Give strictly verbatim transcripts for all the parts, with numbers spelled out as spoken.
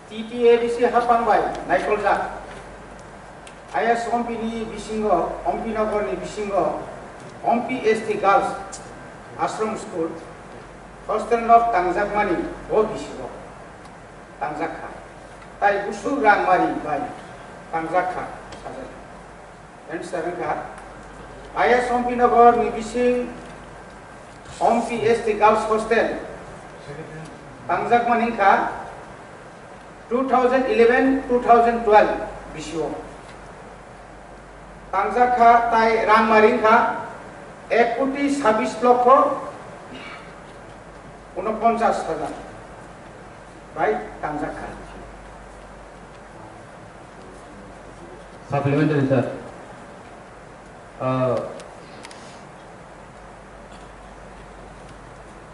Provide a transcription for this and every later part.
T T A D C hapang bai naikoljak. I S Ompi ni bisingo, Ompi Nogor ni bisingo, Ompi S T Girls Ashram School hostel nok tangjakmani bo bisingo tangjak kha. Tai busuk rang mari bai tangjak kha, sajak kha. Answer wngkha, I S Ompi Nogor ni bising Ompi S T Girls Hostel tangjak mani wngkha two thousand eleven two thousand twelve bisio. Tangjak kha tai rang mari wngkha ek koti sabis lokho unoponchas hajar bai tangjak kha. Supplementary, sir. Uh,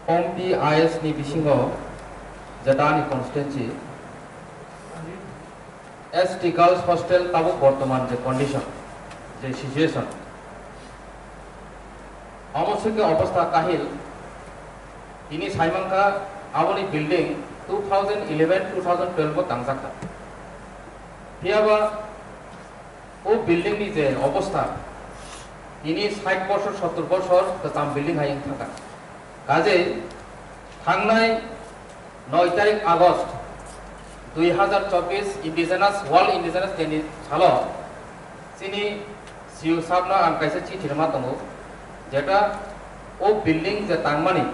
Ompi I S ni bisingo jeta ani constituency S T Girls Hostel tabuk bortoman je condition, je situation, omo se khe obostha kahil, tini saimankha aboni building two thousand eleven two thousand twelve o tangjak kha. Phiyaba o building ni je obostha, tini sait bosor sottor bosor kwcham building hai wng thangkha. Kajei thangnai noi tarik August dui hazar chobbish Indigenous, World Indigenous Day ni salo chini C E O sabno ang kaisa chithi rwma tongo, jeta o building je tangmani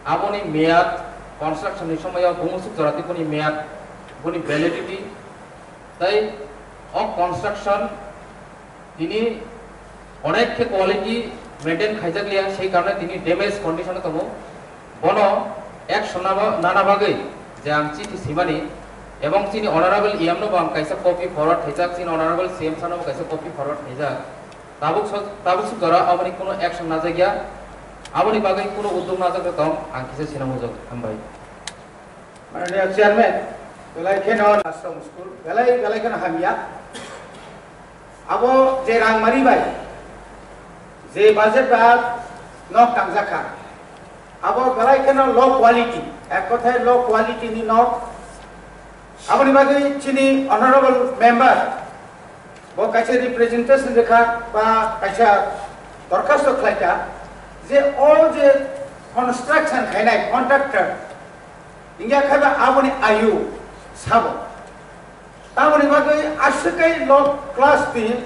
aboni meyad, construction ni somoyo bumusuk jora twi boni meyad, boni validity, tai o construction tini onek khe quality maintain khaijak liya, sei karone tini damage condition o tongo. Bono action naba-, nana bagwi je ang chithi simani, ebong chini honorable E M no bo ang kaisa copy forward khaijak, chini honorable C M sir no bo kaisa copy forward khaijak. Tabuk so-, tabuk suk jora aboni kuno action najak ya, aboni bagwi kuno uddog najak tong, ang kisa sinamujak. Hambai. Mananiya Chairman, belai kheno Ashram School, belai, belai kheno hamya. Abo je rang mari bai, je budget bai nok tangjakha, abo belai kheno low quality, ek kothai low quality ni nok. Aboni bagwi chini honorable member bo kaisa representation rwkha ba kaisa dorkhasto khlaikha je o je construction khainai contractor, hingya khe ba aboni ayu sabo. Tamoni bagwi aswk kai low class ni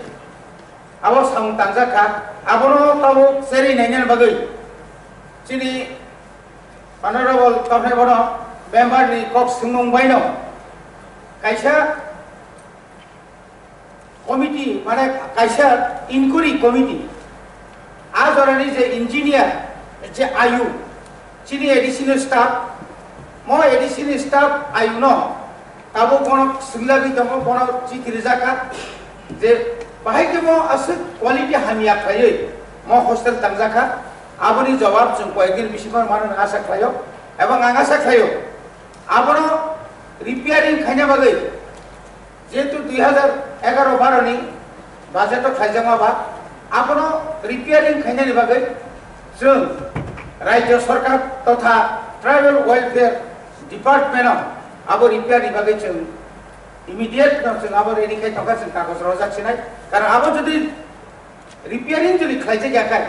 abo samung tangjak kha, abono tabuk cherwi nainani bagwi chini honorable tongthai bono member ni kok swngmung baino kaisa committee, mane kaisa inquiry committee, a jorani je engineer, je ayu, chini A D C ni staff, mo A D C ni staff ayu no tabuk bono swnglarwi tongo, bono chithi rijak kha je bahai khe mo aswk quality hamya khlaiwi mo hostel tangjak kha, aboni jawab chwng koyekdin bisingo mano hwnwi asa khlaio, ebong ang asa khlaio abono repairing khaina bagwi. Jehetu dui hazar egaroh baroh ni budget o khlaijakma ba, abono repairing khainani bagwi chwng Rajya Sarkar totha Tribal Welfare Department o abo repair ni bagwi chwng immediate no chwng abo ready khai tongkha, chwng kagoj rojak sinai. Karon abo jodi repairing jodi khlaijak ya khe,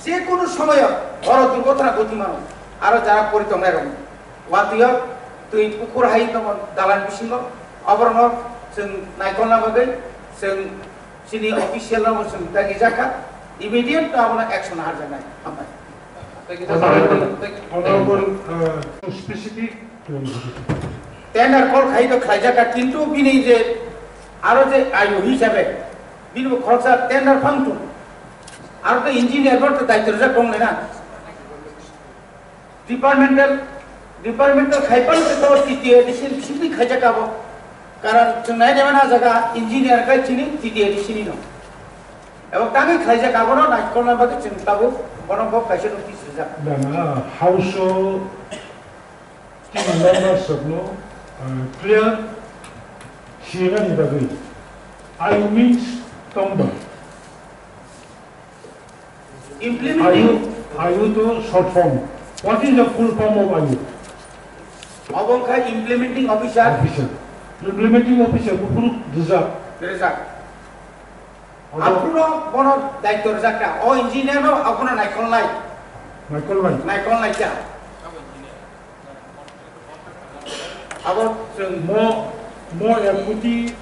je kunu somoyo oro durgotona goti mano. Aro jara pori tongnai rok watwi o twi pukur hai tongo dalan bisingo, oborok no chwng naikolna bagwi chwng chini official rok no chwng dagi jakha, immediate no abono action harjaknai. Hambai. Thank you, sir. Honorable, uh, specific Tender call khai to khlaijak kha, kintu bini je aro je ayu hisabe bini bo khoroksa tender phang tung. Aro to engineer bo to daityo rijak tong le na. Departmental, departmental khai pang to T T A D C ni simi khaijak abo. Karon chwng nai jemana jaga engineer khai chini T T A D C ni no. Ebo tangwi khlaijak abono naikolna bagwi chwng tabuk bono bo kaisa notice rijak. Dana house o Tini member sokno, uh, clear sinani bagwi. Ayu means tongba. Implementing. Ayu, ayu to short form. What is the full form of ayu? Obo wngkha implementing officer. Officer. Implementing officer buphuru rijak. Rijak. Abo aphuru bono daityo rijak kha. O engineer no abono naikolnai. Naikolnai. Naikolnai kha. Abo chwng mo, mo ek koti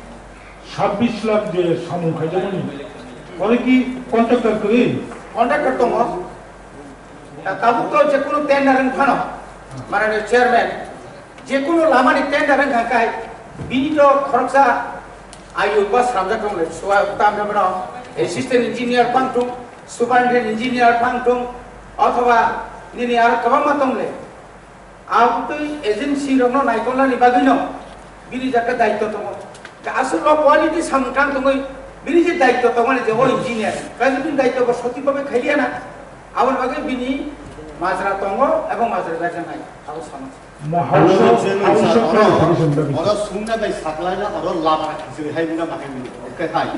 sabbish lakh je samung khaijakmani. Ore ki contractor kwrwi? Contractor tongo. Ta tabuk to je kunu tender wng phano, mane chairman, je kunu lamani tender wng kha kai, bini to khoroksa ayu ba sramjak tong le, suwa tam na bano assistant engineer phang thung, superintendent engineer phang thung, othoba nini aro kwbangma tong le. Abotwi agency rokno naikolnani bagwino bini jaka daityo tongo. Aswk o quality samung tang tongwi bini je daityo tongmani je o engineer, kaisa bini daityo bo sothik bhabe khailiya na, aboni bagwi bini majra tongo ebong majra berjaknai, abo sama. Mo House of, House of Clarification dabi. Oro sungna bai saklaina oro lama khisui hai muna makai muni. Oke hai.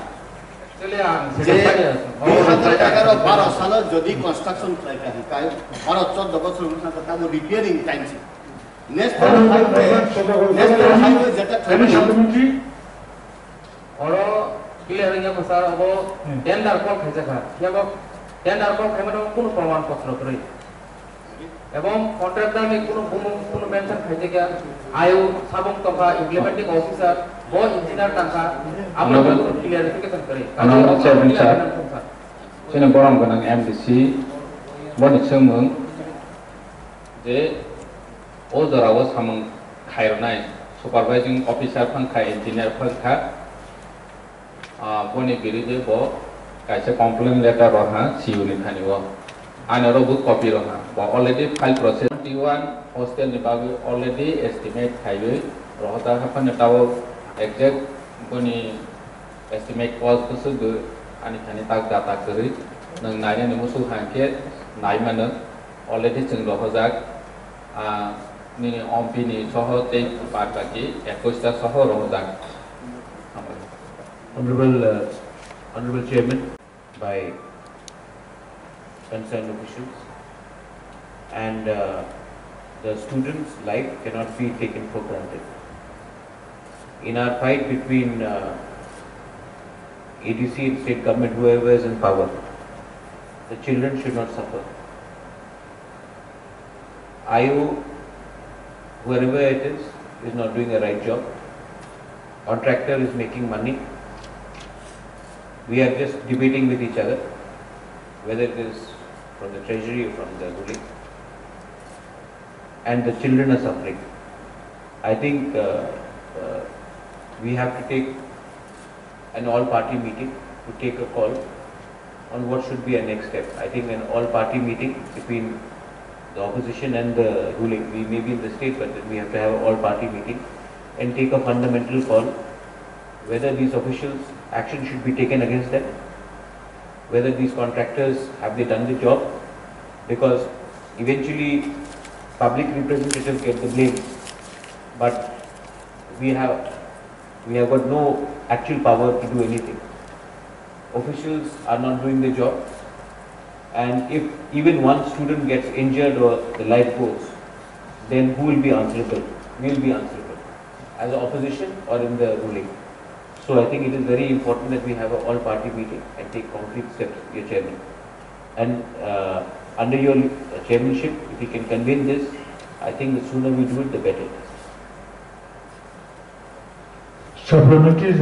Actually, ang je second time. Dui hajar egaroh baro salo jodi construction khlai kha hikai, baro choddo bosor wngkha kha tamo repairing time si. National Highway, National Highway jeta khlai kha. Oro clear wngya kho sir, abo tender call khaijak kha. Phiya bo tender call khaimano kunu proman potro kwrwi. Ebong contractor ni kunu bumung kunu mention khaijak ya. Ayo sabung tongkha implementing officer, bo engineer tangkha, abo kunu clarification kwrwi. Ano chairman sir. Chini borom gwnang M D C, boni swngmung je o jora o samung khairwnai supervising officer phang kha, engineer phang kha, ah, boni birude bo kaisa complaint letter roha C U ni thani o. Ani oro bo copy roha. Bo already file process. Twenty-one hostel ni bagwi already estimate khaiwi rohojak, haphano tabo exact boni estimate cost bwswk gwi ani thani tak data kwrwi nwng nainani muchung hangkhe naimano. Already chwng rohojak, ah, nini M P ni soho tei bad baki ekush ta soho rohojak. Hambai. Honorable, uh, Honorable Chairman, by concerned officials, and, uh, the students' life cannot be taken for granted. In our fight between, uh, A D C and state government, whoever is in power, the children should not suffer. I O, whoever it is, is not doing a right job. Contractor is making money. We are just debating with each other, whether it is from the treasury or from the ruling. And the children are suffering. I think, uh, uh, we have to take an all-party meeting to take a call on what should be our next step. I think an all-party meeting between the opposition and the ruling, we may be in the state, but then we have to have an all-party meeting and take a fundamental call whether these officials, action should be taken against them, whether these contractors, have they done the job, because eventually public representatives get the blame, but we have, we have got no actual power to do anything. Officials are not doing the job, and if even one student gets injured or the life goes, then who will be answerable? We will be answerable as a opposition or in the ruling. So I think it is very important that we have a all-party meeting and take concrete steps, your chairman. And, uh, under your, uh, chairmanship, if we can convene this, I think the sooner we do it, the better it is. Supplementary.